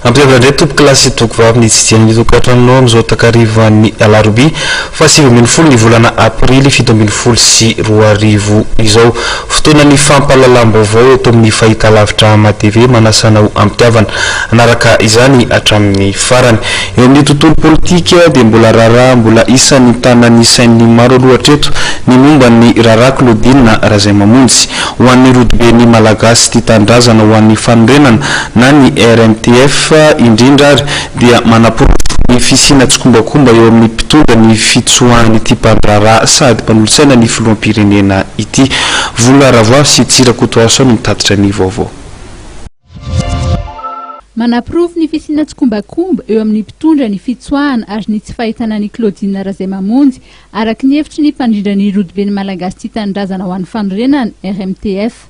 Ampitiavina indray tompokolahy sy tompokovavy ny tsidihan'ny tokantranonao amin'izao takarivan'ny alarobia faha 19 ny volana aprily 2017 izao. Fotoanan'ny fampahalalam-baovao eto amin'ny fahitalavitra Hama TV manasa anao ampitiavana hanaraka izany hatramin'ny farany. Eo amin'ny tontolo politika dia mbola raharaha mbola isan'ny mitana ny sain'ny maro aloha hatreto ny momba ny raharaha Claudine Razaimamonjy. Ho an'ny rodoben'ny Malagasy tia tanindrazana ho an'ny fanorenana na ny RMTF indrindra ary dia manaporofo ny fisiana tsikombakomba eo amin'ny mpitondra ny fitsoahan'ity mpandraharaha sady mpanolotsaina ny filoham-pirenena ity. Vola Ravoavy sy Tsiry Rakotoarison no mitatitra ny vaovao. Manaporofo ny fisiana tsikombakomba eo amin'ny mpitondra ny fitsoahana ary ny tsy fahitana an'i Claudine Razaimamonjy, araka ny hevitry ny mpandrindra ny Rodoben'ny Malagasy Tia Tanindrazana ho an'ny Fanorenana, RMTF.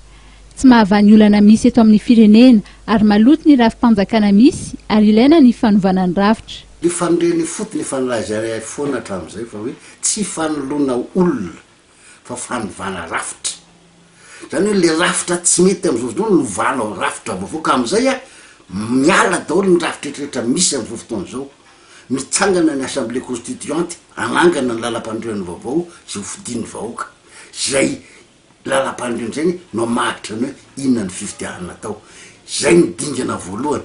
Tsy mahavaha ny olana misy eto amin'ny firenena ary maloto ny rafi-panjakana misy ary ilaina ny fanovana ny rafitra. Ny fanorenana ifotony efa nolazainay foana hatramin'izay fa hoe tsy fanoloana olona fa fanovana rafitra. Zany hoe le rafitra tsy mety am'zao fotoana no ovana ho rafitra vaovao ka am'zay a miala daholo ny rafitra rehetrarehetra misy am'zao fotoana zao. Mitsangana ny assemblée constituante hanangana ny lalam-panorenana vaovao zay ho fidin'ny vahoaka. Zay lalam-panorenana zay no hamaritra ny hoe inona ny fifidianana atao. Zay ny dingana voalohany.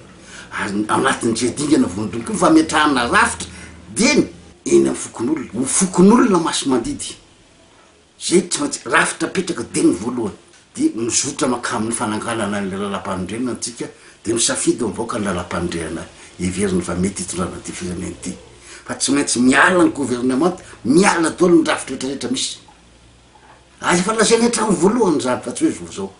Ary ao anatin'izay dingana voalohany koa ny fametrahana rafitra dieny eny amin'ny fokonolona. Ho fokonolona masi-mandidy. Zay tsy maintsy rafitra apetraka dia ny voalohany. Dia mizotra mankamin'ny fananganana an'ilay lalam-panorenana tsika dia misafidy mivoaka ny lalam-panorenana heveriny fa mety hitondrana ity firenena ity. Fa tsy maintsy miala ny governemanta, miala daholo ny rafitra rehetra rehetra misy. Ary efa lazainay hatramin'ny voalohany izany fa tsy hoe vao zao.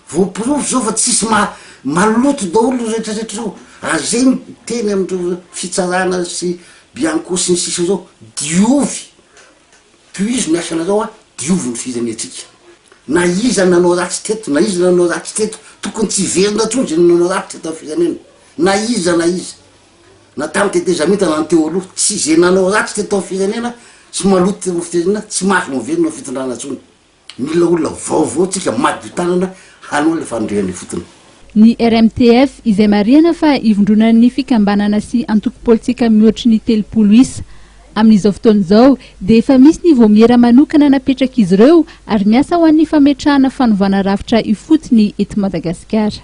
Voaporofo zao fa tsisy ma maloto daholo ireo rehetra rehetra ireo. Ary zay miteny amin'ireo fitsarana sy bianco sy ny sisa zao, diovy, tohizo ny asanareo a, diovy ny firenentsika. Na iza nanao ratsy teto, na iza nanao ratsy teto, tokony tsy hiverina intsony zay nanao ratsy teto amin'ny firenena. Na iza na iza. Na tamin'ny tetezamita na ny teo aloha, tsy zay nanao ratsy teto amin'ny firenena sy maloto teto amin'ny firenena tsy mahazo miverina amin'ny fitondrana intsony. Mila olona vaovao tsika madio tanana hanao ilay fandrehana ifotony. Ny RMTF, izay marihana fa ivondronan'ny fikambanana sy antoko politika mihoatry ny 30 isa. Amin'izao fotoana izao dia efa misy ny vaomiera manokana napetrak'izy ireo ary miasa ho an'ny fametrahana fanovana rafitra ifotony eto Madagasikara.